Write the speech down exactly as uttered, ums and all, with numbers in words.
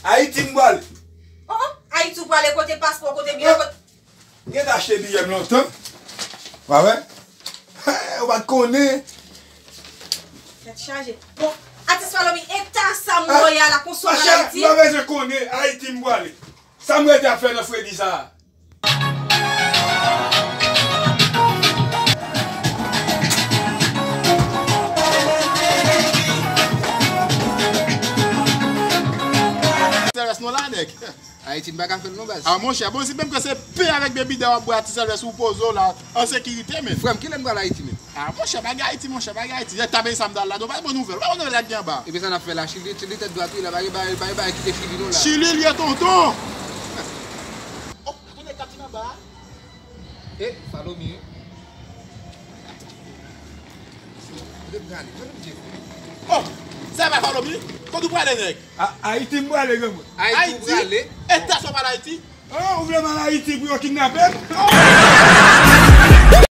Ayiti m pral. Oh, oh, Ayiti w prale kote paspò, kote biyè, kote. M gentan achte biyè m lontan. W a wè? Ou pa t konnen. Tèt chaje. Bon, atis Falomi, eta sa m wè a la, konsa w al Ayiti? M pa bezwen konnen, Ayiti m pwale. Sa m rete ap fè nan fredi sa a? Sèlès non la, nèg. Ayiti, m pa ka fè l non, baz. A, monchè, bon, si menm ke se pen avèk bebida w ap bwè a ti sèlès ou poze w la, an sekirite, men. Frè m, kilè m pral Ayiti menm? A, monchè, bagay Ayiti, monchè, bagay Ayiti. Eta peyi sa m t al la, nou pa bon nouvèl, pa bon nouvèl k gen anba. Epi sa n ap fè la, Chili, Chili tèt dwat, wi, la, bagay, bagay, bagay, kite Chili, non, la. Chili, l ye, tonton. Oh, tounen kat anba a. E, Falomi, wi. Kote m prale? Kote m te fè? Oh, sa va, Falomi? Kote w prale, nèg? A, Ayiti m prale, granmoun. Ayiti w prale? E ta sa w pral Ayiti? Oh, ou vle m al Ayiti pou yo kidnape m?